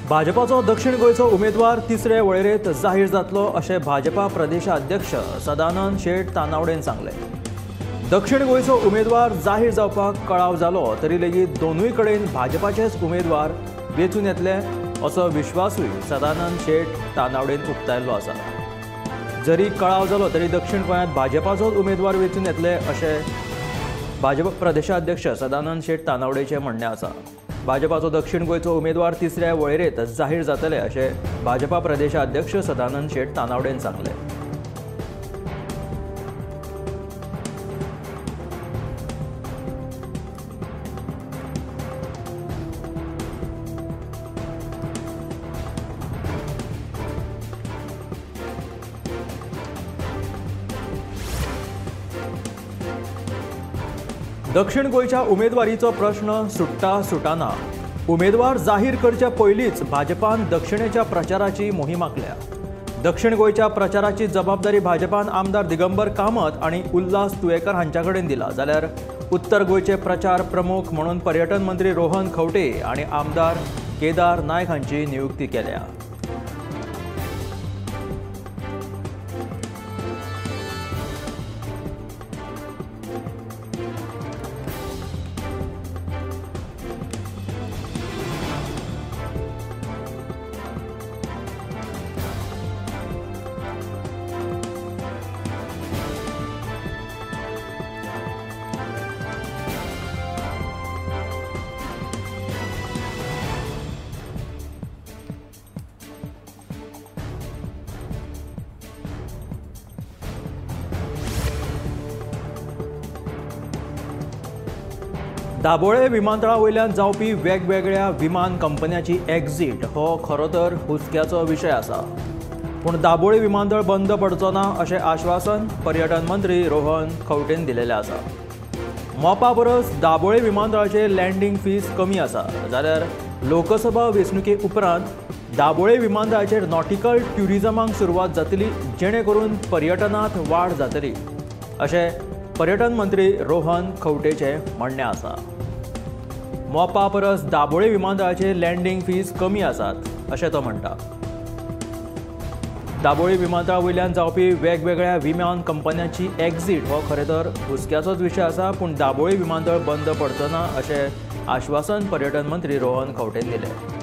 भाजपाचो दक्षिण गोंयचो उमेदवार तिसरे वळेरेंत जाहीर जातलो अशें भाजपा प्रदेशाध्यक्ष सदानंद शेट तानावडेन सांगलें। दक्षिण गोंयचो उमेदवार जाहीर जावपाक कळाव जालो तरी लेगीत दोनूय कडेन भाजपाचेच उमेदवार वेंचून येतले असो विश्वासूय सदानंद शेट तानावडेन उक्तायल्लो आसा। जरी कळाव जालो तरी दक्षिण गोंयांत भाजपाचोच उमेदवार वेंचून येतले अशें भाजपा प्रदेशाध्यक्ष सदानंद शेट तानावडेचें म्हणणें आसा। भाजपाचो दक्षिण गोंयचो उमेदवार तिसऱ्या वळेरेंत जाहीर जातले अशें भाजपा प्रदेशाध्यक्ष सदानंद शेट तानावडेन सांगलें। दक्षिण गोंयच्या उमेदवारीचो प्रश्न सुट्टा सुटाना। उमेदवार जाहीर करच्या पयलींच भाजपान दक्षिणेच्या प्रचाराची मोहीम आंखल्या। दक्षिण गोंयच्या प्रचाराची जबाबदारी भाजपान आमदार दिगंबर कामत आनी उल्हास तुयेकर हांच्या कडेन दिला, जाल्यार उत्तर गोंयचे प्रचार प्रमुख म्हणून पर्यटन मंत्री रोहन खंवटे आनी आमदार केदार नायक हांची नियुक्ती केल्या। दाबोळे विमानतळा वयल्यान जावपी वेगवेगळ्या विमान कंपन्यांची एक्झिट हो खरो तर हुस्क्याचो विशय आसा, पूण दाबोळे विमानतळ बंद पडचो ना अशें आश्वासन पर्यटन मंत्री रोहन खंवटेन दिलेलें आसा। मोपा परस दाबोळे विमानतळाचेर लँडींग फीस कमी आसा, जाल्यार लोकसभा वेंचणुके उपरांत दाबोळे विमानतळाचेर नॉटिकल ट्युरिजमाक सुरवात जातली, जेणे करून पर्यटनांत वाड जातली अशें पर्यटन मंत्री रोहन खंवटेचें म्हणणें आसा। मोपा परस दाबोळे विमानतळाचेर लँडींग फीस कमी आसात अशें तो म्हणटा। दाबोळी विमानतळा वयल्यान जावपी वेगवेगळ्या विमान कंपन्यांची एक्झिट हो खरें तर हुस्क्याचोच विशय आसा, पूण दाबोळी विमानतळ बंद पडचो ना अशें आश्वासन पर्यटन मंत्री रोहन खंवटेन दिलें।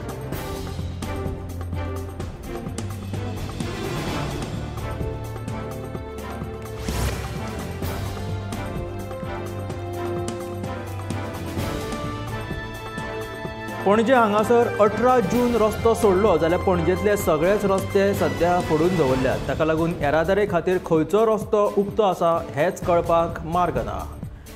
पणजे हांगासर 18 जून रस्तो सोडलो जाल्यार पणजेंतले सगळेच रस्ते सध्या फोडून दवरल्यात। ताका लागून येरादारी खातीर खंयचो रस्तो उक्तो आसा हेंच कळपाक मार्ग ना।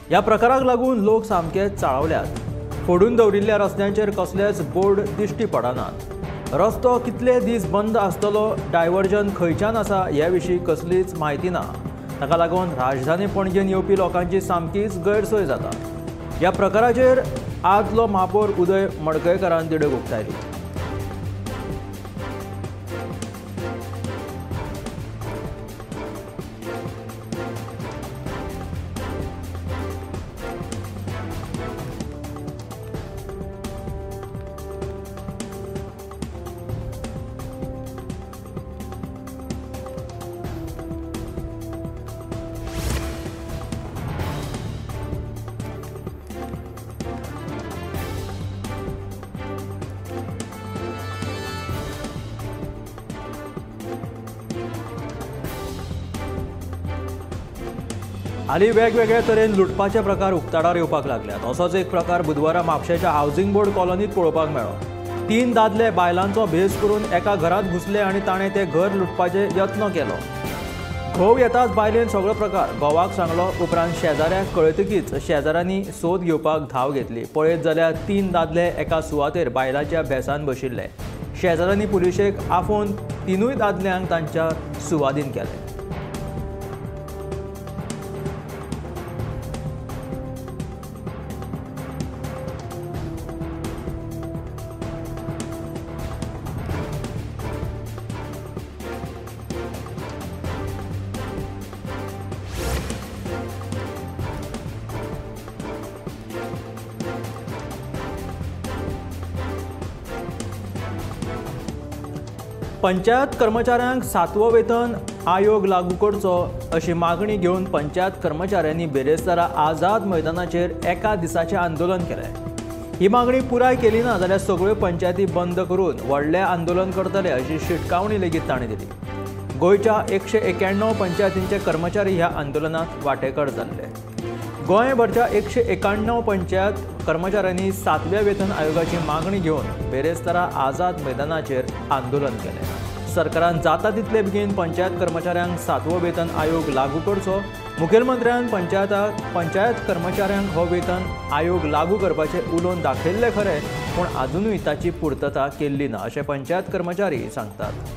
ह्या प्रकाराक लागून लोक सामके चाळवल्यात। फोडून दवरिल्ल्या रस्त्यांचेर कसलेच बोर्ड दिश्टी पडनात। रस्तो कितले दीस बंद आसतलो, डायवर्जन खंयच्यान आसा हे विशीं कसलीच म्हायती ना। ताका लागून राजधानी पणजेन येवपी लोकांची सामकीच गैरसोय जाता। ह्या प्रकाराचेर आदलो महापौर उदय मडकयकरान तिडक उक्तायली। हालीं वेगवेगळ्या तरेन लुटपाचे प्रकार उक्ताडार येवपाक लागल्यात। असोच एक प्रकार बुधवारा म्हापशेच्या हावसिंग बोर्ड कॉलनीत पळोवपाक मेळ्ळो। 3 दादले बायलांचो भेस करून एका घरांत घुसले आनी ताणें तें घर लुटपाचे यत्न केलो। घोव येताच बायलेन सगळो प्रकार घोवाक सांगलो। उपरांत शेजाऱ्याक कळतकीच शेजाऱ्यांनी सोद घेवपाक धांव घेतली। पळयत जाल्यार 3 दादले एका सुवातेर बायलांच्या भेसान बशिल्ले। शेजाऱ्यांनी पुलिशेक आफोवन 3 दादल्यांक तांच्या सुवादीन केले। पंचायत कर्मचाऱ्यांक 7वो वेतन आयोग लागू करचो अशी मागणी घेवन पंचायत कर्मचाऱ्यांनी बेरेस्तारा आझाद मैदानाचेर एका दिसाचें आंदोलन केलें। ही मागणी पुराय केली ना जाल्यार सगळ्यो पंचायती बंद करून व्हडलें आंदोलन करतले अशी शिटकावणी लेगीत तांणी दिली। गोंयच्या 191 पंचायतींचे कर्मचारी ह्या आंदोलनात वांटेकार जाल्ले। गोंयभरच्या 191 पंचायत कर्मचाऱ्यांनी 7व्या वेतन आयोगाची मागणी घेवन बेरेस्तारा आझाद मैदानाचेर आंदोलन केलें। सरकारान जाता तितले बेगीन पंचायत कर्मचाऱ्यांक 7वो वेतन आयोग लागू करचो। मुखेलमंत्र्यान पंचायत कर्मचाऱ्यांक हो वेतन आयोग लागू करपाचें उलोवन दाखयल्लें खरें, पूण आजुनूय ताची पुर्तता केल्ली ना अशें पंचायत कर्मचारी सांगतात।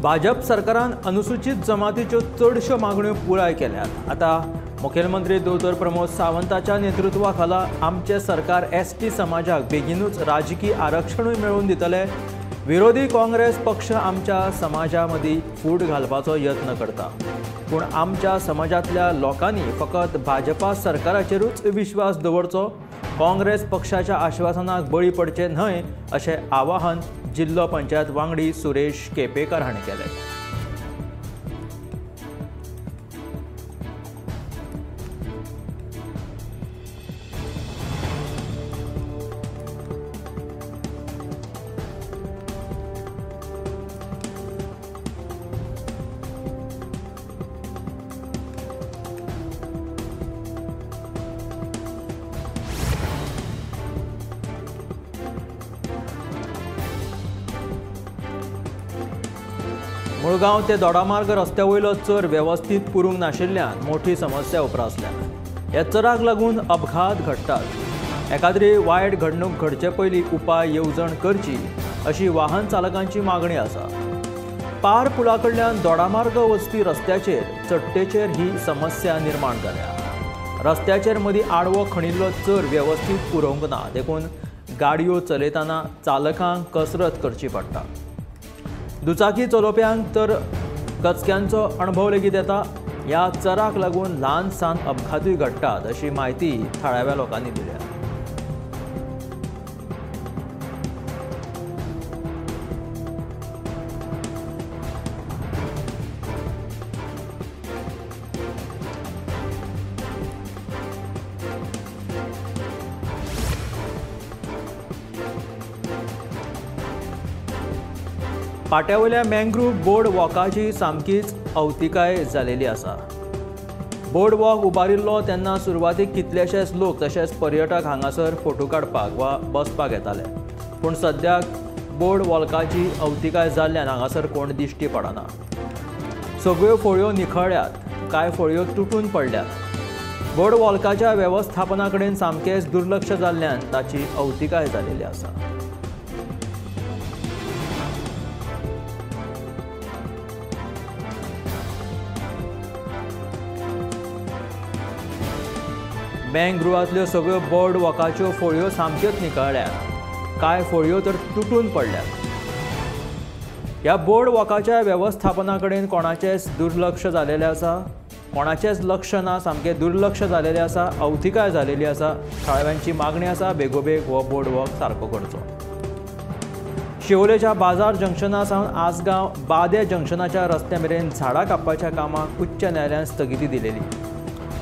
भाजप सरकारान अनुसूचित जमातीच्यो चडश्यो मागण्यो पुराय केल्यात। आतां मुखेलमंत्री दोतोर प्रमोद सावंताच्या नेतृत्वा खाला आमचें सरकार एसटी समाजाक बेगीनूच राजकी आरक्षणूय मेळोवन दितले। विरोधी काँग्रेस पक्ष आमच्या समाजा मदीं फूट घालपाचो यत्न करता, पूण आमच्या समाजांतल्या लोकांनी फकत भाजपा सरकाराचेरूच विश्वास दवरचो, काँग्रेस पक्षाच्या आश्वासनाक बळी पडचे न्हय अशें आवाहन जिल्लो पंचायत वांगडी सुरेश केपेकर हांणी केलें। मुळगांव ते दोडामार्ग रस्त्या वयलो चर वेवस्थीत पुरूंक नाशिल्ल्यान मोठी समस्या उप्रासल्या। ह्या चराक लागून अपघात घडटात। एकाद्री वायट घडणूक घडचे पयलीं उपाय येवजण करची अशी वाहन चालकांची मागणी आसा। पार पुला कडल्यान दोडामार्ग वचपी रस्त्याचेर चडटेचेर ही समस्या निर्माण जाल्या। रस्त्याचेर मदीं आडवो खणिल्लो चर वेवस्थीत पुरोवंक ना, देखून गाडयो चलयतना चालकांक कसरत करची पडटा। दुचाकी चलोवप्यांक तर कचक्यांचो अणभव लेगीत येता। ह्या चराक लागून ल्हान सान अपघातूय घडटात अशी म्हायती थळाव्या लोकांनी दिल्या। पाट्यावयल्या मँग्रूव बोर्ड वॉकाची सामकीच अवतिकाय जालेली आसा। बोर्ड वॉक उबारिल्लो तेन्ना सुरवातीक कितलेशेच लोक तशेंच पर्यटक हांगासर फोटो काडपाक वा बसपाक येताले, पूण सद्याक बोर्ड वॉकाची अवतिकाय जाल्ल्यान हांगासर कोण दिश्टी पडना। सगळ्यो फळयो निखळ्ळ्यात, कांय फळयो तुटून पडल्यात। बोर्ड वॉकाच्या वेवस्थापना कडेन सामकेंच दुर्लक्ष जाल्ल्यान ताची अवतिकाय जालेली आसा। मँग्रुवांतल्यो सगळ्यो बोर्ड वॉकाच्यो फळयो सामक्योच निखळ्ळ्यात, कांय फळयो तर तुटून पडल्यात। ह्या बोर्ड वॉकाच्या वेवस्थापना कडेन कोणाचेंच दुर्लक्ष जालेलें आसा, कोणाचेंच लक्ष ना, सामकें दुर्लक्ष जालेलें आसा, अवतिकाय जालेली आसा। थळाव्यांची मागणी आसा बेगोबेग हो बोर्ड वॉक सारको करचो। शिवोलेच्या बाजार जंक्शना सावन आसगांव बादे जंक्शनाच्या रस्त्या मेरेन झाडां कापपाच्या कामाक उच्च न्यायालयान स्थगिती दिलेली।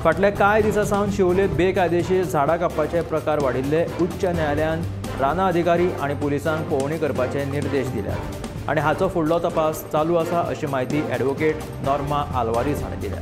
फाटल्या कांय दिसां सावन शिवोलेंत बेकायदेशीर झाडां कापपाचे प्रकार वाडिल्ले। उच्च न्यायालयान रानां अधिकारी आनी पुलिसांक पळोवणी करपाचे निर्देश दिल्यात आनी हाचो फुडलो तपास चालू आसा अशी म्हायती ॲडव्होकेट नॉर्मा आल्वारीस हांणी दिल्या।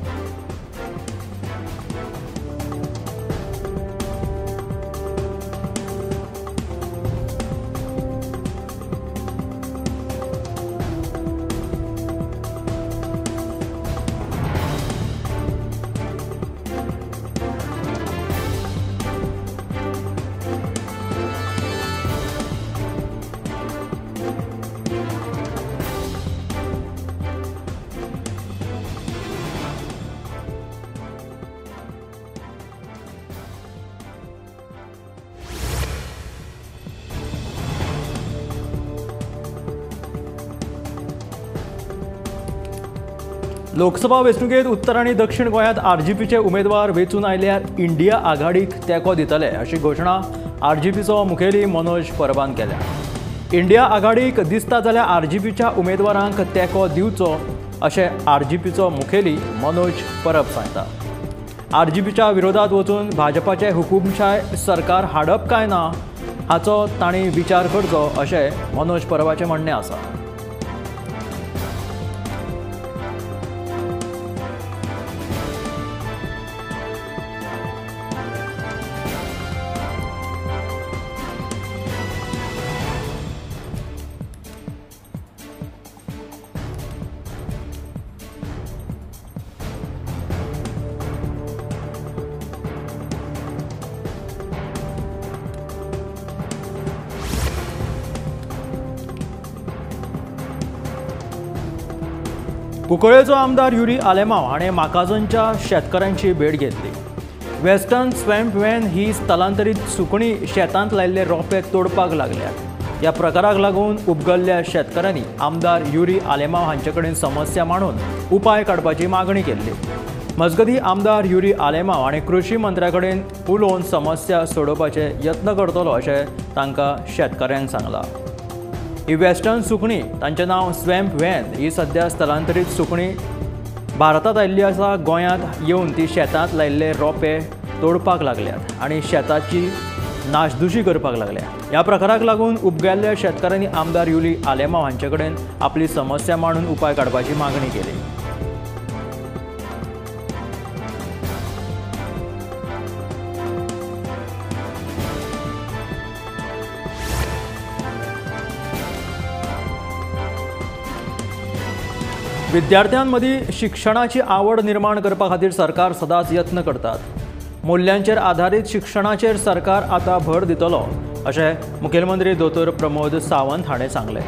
लोकसभा वेंचणुकेंत उत्तर आनी दक्षिण गोंयांत आरजीपीचे उमेदवार वेंचून आयल्यार इंडिया आघाडीक तेंको दितले अशी घोशणा आरजीपीचो मुखेली मनोज परबान केल्या. इंडिया आघाडीक दिसता जाल्यार आरजीपीच्या उमेदवारांक तेंको दिवचो अशें आरजीपीचो मुखेली मनोज परब सांगता. आरजीपीच्या विरोधात वचून भाजपाचें हुकुमशाय सरकार हाडप काय ना हाचो तांणी विचार करचो अशें मनोज परबाचें म्हणणें आसा. कुंकळेचो आमदार युरी आलेमाव हाणें माकाझनच्या शेतकारांची भेट घेतली. वेस्टर्न स्वॅम्प व्हॅन ही स्थलांतरीत सुकणी शेतांत लायिल्ले रोपे तोडपाक लागल्यात. ह्या प्रकाराक लागून उबगल्ल्या शेतकारांनी आमदार युरी आलेमाव हांचे कडेन समस्या मांडून उपाय काडपाची मागणी केल्ली. मजगतीं आमदार युरी आलेमाव हाणें कृशी मंत्र्या कडेन उलोवन समस्या सोडोवपाचे यत्न करतलो अशें तांकां शेतकाऱ्यांक सांगलां. ही वेस्टर्न सुकणी तांचें नांव स्वॅम्प व्हॅन ही सद्या स्थलांतरीत सुकणी भारतांत आयिल्ली आसा. गोंयांत येवन ती शेतांत लायिल्ले रोपे तोडपाक लागल्यात आनी शेताची नाशदुशी करपाक लागल्या. ह्या प्रकाराक लागून उबगल्ल्या शेतकारांनी आमदार युरी आलेमाव हांचे कडेन आपली समस्या मांडून उपाय काडपाची मागणी केली. विद्यार्थ्यांमदीं शिक्षणाची आवड निर्माण करपा खातीर सरकार सदांच यत्न करतात. मुल्यांचेर आधारीत शिक्षणाचेर सरकार आतां भर दितलो अशें मुखेलमंत्री दोतोर प्रमोद सावंत हाणें सांगलें.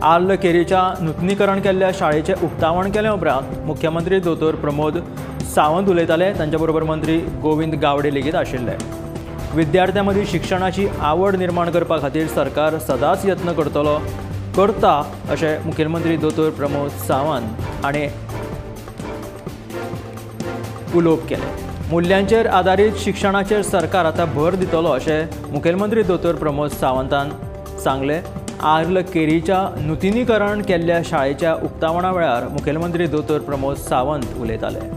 आर्ल केरीच्या नुतनीकरण केल्ल्या शाळेचें उक्तावण केले उपरांत मुख्यमंत्री दोतोर प्रमोद सावंत उलयताले. तांचे बरोबर मंत्री गोविंद गावडे लेगीत आशिल्ले. विद्यार्थ्यां मदीं शिक्षणाची आवड निर्माण करपा खातीर सरकार सदांच यत्न करता अशें मुखेलमंत्री दोतोर प्रमोद सावंत हाणें उलोवप केलें. मुल्यांचेर आदारीत शिक्षणाचेर सरकार आतां भर दितलो अशें मुखेलमंत्री दोतोर प्रमोद सावंतान सांगलें. आर्ल केरीच्या नुतनीकरण केल्ल्या शाळेच्या उक्तावणा वेळार मुखेलमंत्री दोतोर प्रमोद सावंत उलयताले.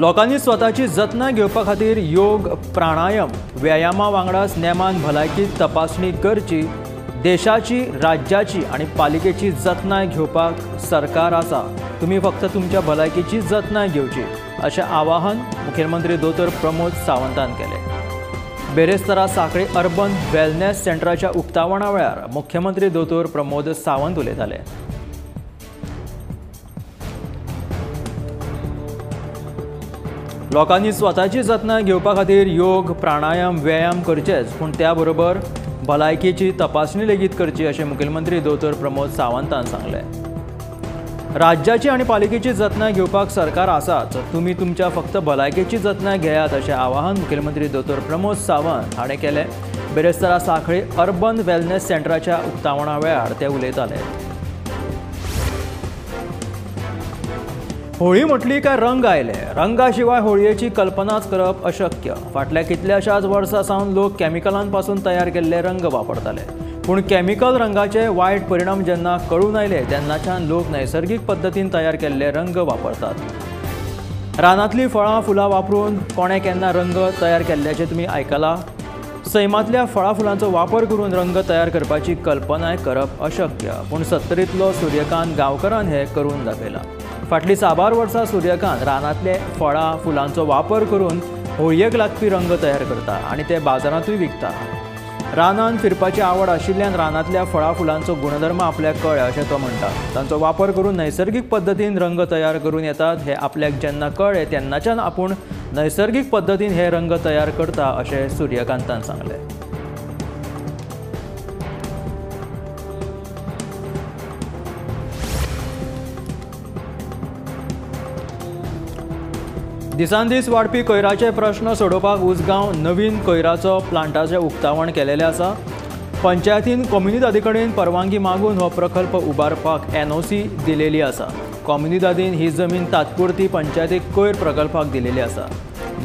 लोकांनी स्वताची जतनाय घेवपा खातीर योग, प्राणायाम, व्यायामा वांगडाच नेमान भलायकी तपासणी करची. देशाची, राज्याची आनी पालिकेची जतनाय घेवपाक सरकार आसा. तुमी फक्त तुमच्या भलायकेची जतनाय घेवची अशें आवाहन मुखेलमंत्री दोतोर प्रमोद सावंतान केलें. बेरेस्तारा सांखळी अर्बन वेलनेस सेंटराच्या उक्तावणा वेळार मुख्यमंत्री दोतोर प्रमोद सावंत उलयताले. लोकांनी स्वताची जतनाय घेवपा खातीर योग, प्राणायाम, व्यायाम करचेच, पूण त्या बरोबर भलायकेची तपासणी लेगीत करची अशें मुखेलमंत्री दोतोर प्रमोद सावंतान सांगलें. राज्याची आनी पालिकेची जतनाय घेवपाक सरकार आसाच, तुमी तुमच्या फक्त भलायकेची जतनाय घेयात अशें आवाहन मुखेलमंत्री दोतोर प्रमोद सावंत हाणें केलें. बेरेस्तारा सांखळी अर्बन वेलनेस सेंटराच्या उक्तावणा वेळार ते उलयताले. होळी म्हटली काय रंग आयले. रंगा शिवाय होळयेची कल्पनाच करप अशक्य. फाटल्या कितल्याशाच वर्सां सावन लोक केमिकलांपासून तयार केल्ले रंग वापरताले, पूण केमिकल रंगाचे वायट परिणाम जेन्ना कळून आयले तेन्नाच्यान लोक नैसर्गीक पद्दतीन तयार केल्ले रंग वापरतात. रानांतलीं फळां फुलां वापरून कोणें केन्ना रंग तयार केल्ल्याचें तुमी आयकलां? सैमांतल्या फळां फुलांचो वापर करून रंग तयार करपाची कल्पनाय करप अशक्य, पूण सत्तरींतलो सूर्यकांत गांवकरान हें करून दाखयलां. फाटलीं साबार वर्सां सूर्यकांत रानांतले फळां फुलांचो वापर करून होळयेक लागपी रंग तयार करता आनी ते बाजारांतूय विकता. रानांत फिरपाची आवड आशिल्ल्यान रानांतल्या फळां फुलांचो गुणधर्म आपल्याक कळ्ळे अशें तो म्हणटा. तांचो वापर करून नैसर्गीक पद्दतीन रंग तयार करून येतात हें आपल्याक जेन्ना कळ्ळें तेन्नाच्यान आपूण नैसर्गीक पद्दतीन हे रंग तयार करता अशें सूर्यकांतान सांगलें. दिसान दीस वाडपी कोयराचे प्रश्न सोडोवपाक उसगांव नवीन कोयराचो प्लांटाचें उक्तावण केलेलें आसा। पंचायतीन कोमुनिदादी कडेन परवानगी मागून हो प्रकल्प उबारपाक एनओसी दिलेली आसा। कोमुनिदादीन ही जमीन तात्पुरती पंचायतीक कोयर प्रकल्पाक दिलेली आसा।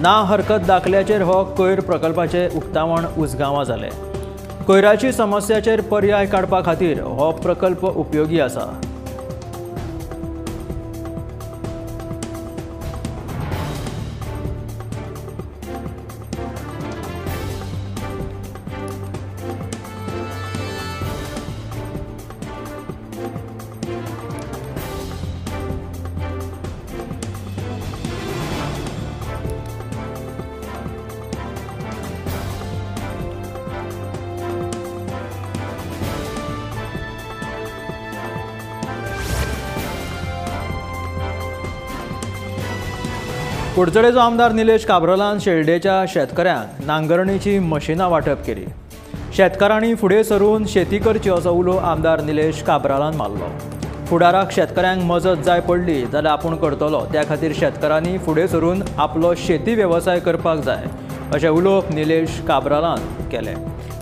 ना हरकत दाखल्याचेर हो कोयर प्रकल्पाचें उक्तावण उसगांवां जालें। कोयराची समस्याचेर पर्याय काडपा खातीर हो प्रकल्प उपयोगी आसा। कुडचडेचो आमदार निलेश काब्रालान शेल्डेच्या शेतकऱ्यांक नांगरणीची मशिनां वांटप केली। शेतकारांनी फुडें सरून शेती करची असो उलो आमदार निलेश काब्रालान मारलो। फुडाराक शेतकऱ्यांक मजत जाय पडली जाल्यार आपूण करतलो, त्या खातीर शेतकारांनी फुडें सरून आपलो शेती वेवसाय करपाक जाय अशें उलोवप निलेश काब्रालान केलें।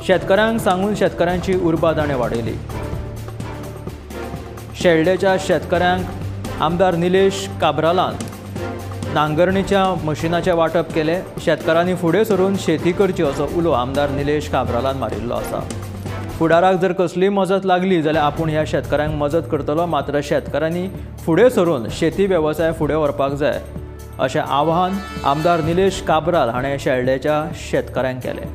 शेतकऱ्यांक सांगून शेतकऱ्यांची उर्बा ताणें वाडयली। शेल्डेच्या शेतकऱ्यांक आमदार निलेश काब्रालान नांगरणीच्या मशिनाचें वांटप केलें। शेतकारांनी फुडें सरून शेती करची असो उलो आमदार निलेश काब्रालान मारिल्लो आसा। फुडाराक जर कसलीय मजत लागली जाल्यार आपूण ह्या शेतकऱ्यांक मजत करतलो, मात्र शेतकऱ्यांनी फुडें सरून शेती वेवसाय फुडें व्हरपाक जाय अशें आवाहन आमदार निलेश काब्राल हाणें शेल्डेच्या शेतकऱ्यांक केलें।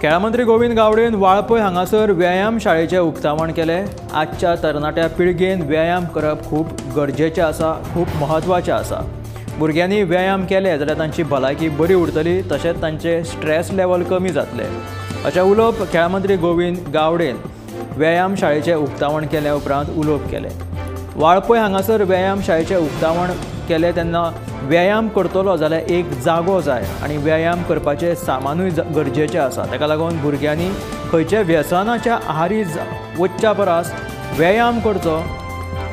खेळा मंत्री गोविंद गावडेन वाळपय हांगासर व्यायाम शाळेचें उक्तावण केलें। आजच्या तरणाट्या पिळगेन व्यायाम करप खूब गरजेचें आसा, खूब म्हत्वाचें आसा। भुरग्यांनी व्यायाम केले जाल्यार तांची भलायकी बरी उरतली, तशेंच तांचे स्ट्रेस लेवल कमी जातलें अशें उलोवप खेळा मंत्री गोविंद गावडेन व्यायाम शाळेचें उक्तावण केल्या उपरांत उलोवप केलें। वाळपय हांगासर व्यायाम शाळेचें उक्तावण केलें तेन्ना व्यायाम करतलो जाल्यार एक जागो जाय आनी व्यायाम करपाचें सामानूय गरजेचें आसा। ताका लागून भुरग्यांनी खंयच्या व्यसनाच्या आहारी वचच्या परस व्यायाम करचो,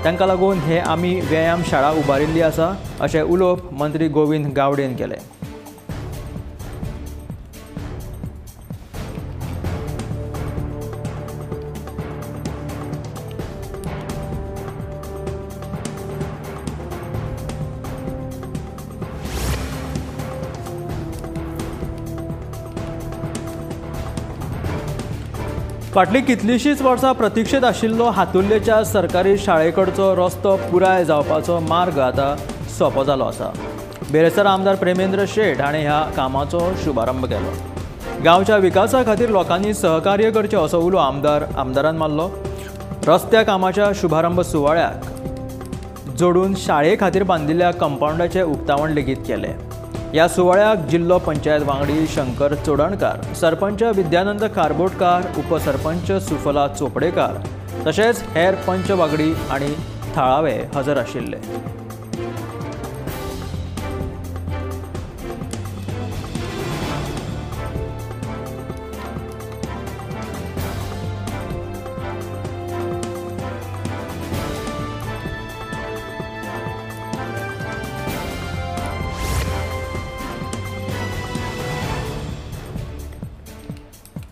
तांकां लागून हे आमी व्यायाम शाळा उबारिल्ली आसा अशें उलोवप मंत्री गोविंद गावडेन केलें। फाटलीं कितलींशींच वर्सां प्रतिक्षेत आशिल्लो हातुर्लेच्या सरकारी शाळेकडचो रस्तो पुराय जावपाचो मार्ग आतां सोंपो जालो आसा। बेरेस्तार आमदार प्रेमेंद्र शेट हाणें ह्या कामाचो शुभारंभ केलो। गांवच्या विकासा खातीर लोकांनी सहकार्य करचें असो उलो आमदारान मारलो। रस्त्या कामाच्या शुभारंभ सुवाळ्याक जोडून शाळे खातीर बांदिल्ल्या कंपावंडाचें उक्तावण लेगीत केलें। ह्या सुवाळ्याक जिल्लो पंचायत वांगडी शंकर चोडणकार, सरपंच विद्यानंद कारबोटकार, उपसरपंच सुफला चोपडेकार तशेंच हेर पंच वांगडी आनी थळावे हजर आशिल्ले।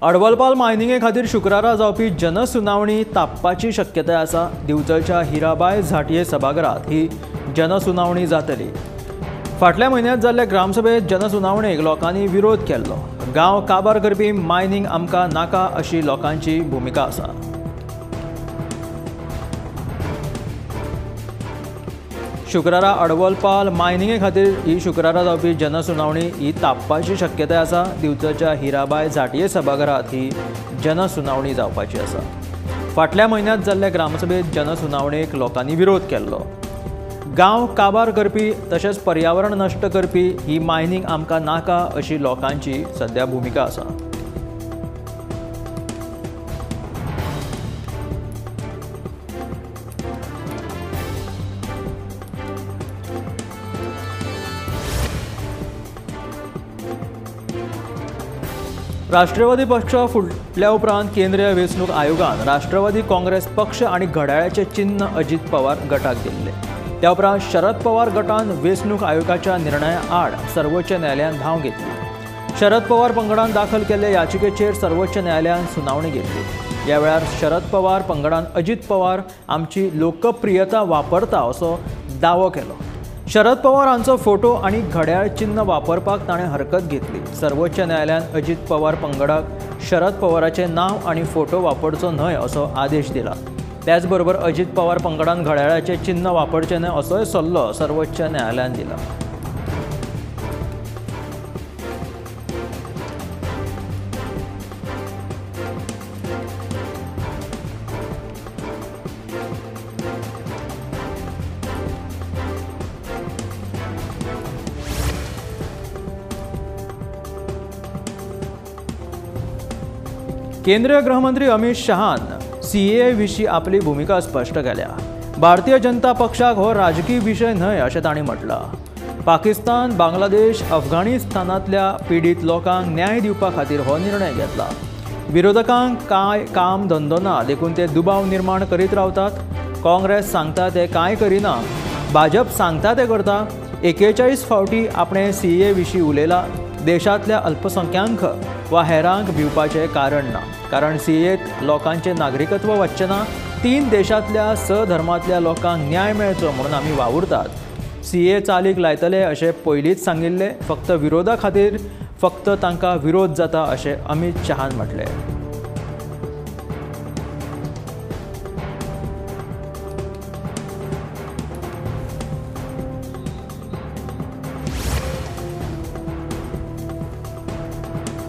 अडवलपाल मायनिंगे खातीर शुक्रारा जावपी जनसुनावणी तापपाची शक्यताय आसा। दिवचलच्या हिराबाय झांटये सभाघरांत ही जनसुनावणी जातली। फाटल्या म्हयन्यांत जाल्ले ग्रामसभेत जनसुनावणेक लोकांनी विरोध केल्लो। गांव काबार करपी मायनिंग आमकां नाका अशी लोकांची भुमिका आसा। शुक्रारा अडवलपाल मायनिंगे खातीर ही शुक्रारा जावपी जनसुनावणी ही तापपाची शक्यताय आसा। दिवचलच्या हिराबाय झांटये सभाघरांत ही जनसुनावणी जावपाची आसा। फाटल्या म्हयन्यांत जाल्ले ग्रामसभेत जनसुनावणेक लोकांनी विरोध केल्लो। गांव काबार करपी तशेंच पर्यावरण नश्ट करपी ही मायनिंग आमकां नाका अशी लोकांची सद्या भुमिका आसा। राष्ट्रवादी पक्ष फुटल्या उपरांत केंद्रीय वेंचणूक आयोगान राष्ट्रवादी काँग्रेस पक्ष आनी घड्याळाचें चिन्न अजीत पवार गटाक दिल्लें. त्या उपरांत शरद पवार गटान वेंचणूक आयोगाच्या निर्णया आड सर्वोच्च न्यायालयान धांव घेतली. शरद पवार पंगडान दाखल केल्ले याचिकेचेर सर्वोच्च न्यायालयान सुनावणी घेतली. ह्या वेळार शरद पवार पंगडान अजीत पवार आमची लोकप्रियता वापरता असो दावो केलो. शरद पवार हांचो फोटो आनी घड्याळ चिन्न वापरपाक ताणें हरकत घेतली. सर्वोच्च न्यायालयान अजीत पवार पंगडाक शरद पवाराचें नांव आनी फोटो वापरचो न्हय असो आदेश दिला. त्याच बरोबर अजीत पवार पंगडान घड्याळाचें चिन्न वापरचें न्हय असोय सल्लो सर्वोच्च न्यायालयान दिला. केंद्रीय गृहमंत्री अमित शहान सीएए विशीं आपली भुमिका स्पश्ट केल्या. भारतीय जनता पक्षाक हो राजकीय विशय न्हय अशें तांणी म्हटलां. पाकिस्तान, बांगलादेश, अफगाणिस्तानांतल्या पिडीत लोकांक न्याय दिवपा खातीर हो निर्णय घेतला. विरोधकांक कांय काम धंदो ना देखून ते दुबाव निर्माण करीत रावतात. काँग्रेस सांगता ते कांय करिना, भाजप सांगता ते करता. 41 फावटी आपणें सीएए विशीं उलयला. देशांतल्या अल्पसंख्यांक वा हेरांक भिवपाचें कारण ना, कारण सीएएत लोकांचें नागरिकत्व वचचें ना. 3 देशांतल्या 6 धर्मांतल्या लोकांक न्याय मेळचो म्हणून आमी वावुरतात. सीए चालीक लायतले अशें पयलींच सांगिल्लें, फक्त विरोधा खातीर फक्त तांकां विरोध जाता अशें अमित शहान म्हटलें.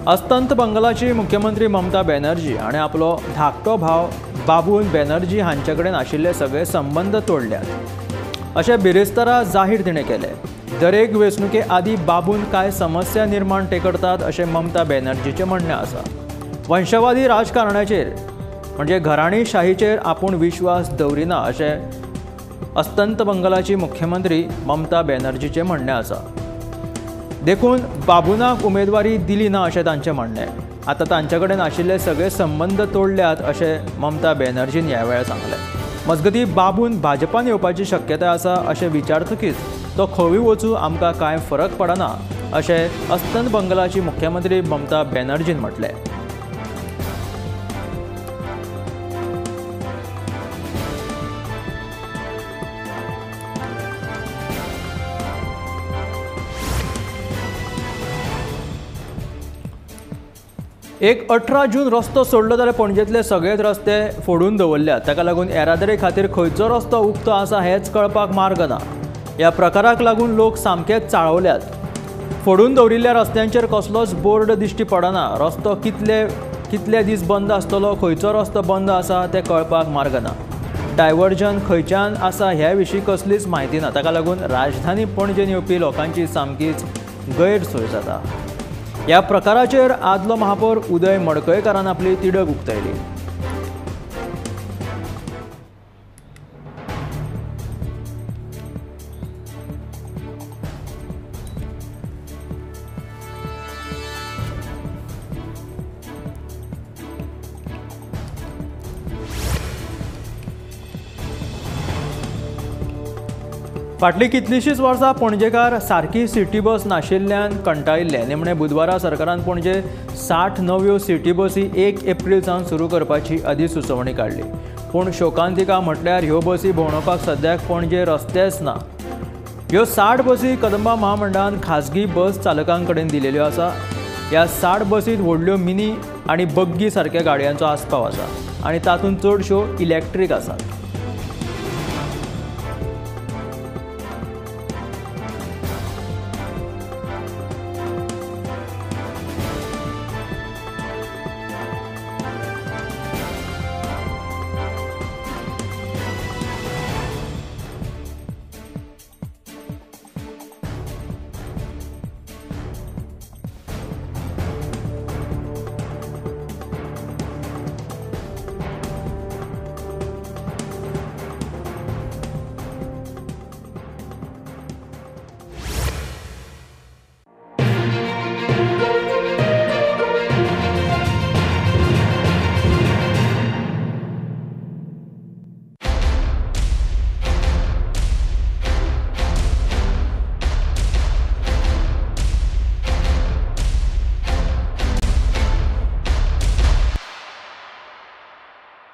अस्तंत बंगालाची मुख्यमंत्री ममता बॅनर्जी हाणें आपलो धाकटो भाव बाबून बॅनर्जी हांचे कडेन आशिल्ले सगळे संबंद तोडल्यात अशें बिरेस्तारा जाहीर तिणें केलें. दरेक वेंचणुके आदीं बाबून कांय समस्या निर्माण ते करतात अशें ममता बॅनर्जीचें म्हणणें आसा. वंशवादी राजकारणाचेर म्हणजे घराणेशाहीचेर आपूण विश्वास दवरिना अशें अस्तंत बंगालाची मुख्यमंत्री ममता बॅनर्जीचें म्हणणें आसा. देखून बाबूनाक उमेदवारी दिली ना अशें तांचें म्हणणें. आतां तांचे कडेन आशिल्ले सगळे संबंद तोडल्यात अशें ममता बॅनर्जीन ह्या वेळार सांगलें. मजगतीं बाबून भाजपान येवपाची शक्यताय आसा अशें विचारतकीच तो खंय वचूं आमकां कांय फरक पडना अशें अस्तंत बंगालाची मुख्यमंत्री ममता बॅनर्जीन म्हटलें. एक 18 जून रस्तो सोडलो जाल्यार पणजेंतले सगळेच रस्ते फोडून दवरल्यात. ताका लागून येरादारी खातीर खंयचो रस्तो उक्तो आसा हेंच कळपाक मार्ग ना. ह्या प्रकाराक लागून लोक सामकेच चाळवल्यात. फोडून दवरिल्ल्या रस्त्यांचेर कसलोच बोर्ड दिश्टी पडना. रस्तो कितले कितले दीस बंद आसतलो, खंयचो रस्तो बंद आसा तें कळपाक मार्ग ना. डायवर्जन खंयच्यान आसा ह्या विशीं कसलीच म्हायती ना. ताका लागून राजधानी पणजेन येवपी लोकांची सामकीच गैरसोय जाता. ह्या प्रकाराचेर आदलो महापौर उदय मडकयकारान आपली तिडक उक्तायली. फाटलीं कितलींशींच वर्सां पणजेकार सारकी सिटी बस नाशिल्ल्यान कंटाळिल्ले. निमणे बुधवारा सरकारान पणजे 60 नव्यो सिटी बसी 1 एप्रील सावन सुरू करपाची अधिसुचोवणी काडली. पूण शोकांतिका म्हटल्यार ह्यो बसी भोंवडावपाक सद्याक पणजे रस्तेच ना. ह्यो 60 बसी कदंबा महामंडळान खाजगी बस चालकां कडेन दिलेल्यो आसा. ह्या 60 बसींत व्हडल्यो मिनी आनी बग्गी सारक्या गाडयांचो आस्पाव आसा आनी तातूंत चडश्यो इलेक्ट्रीक आसात.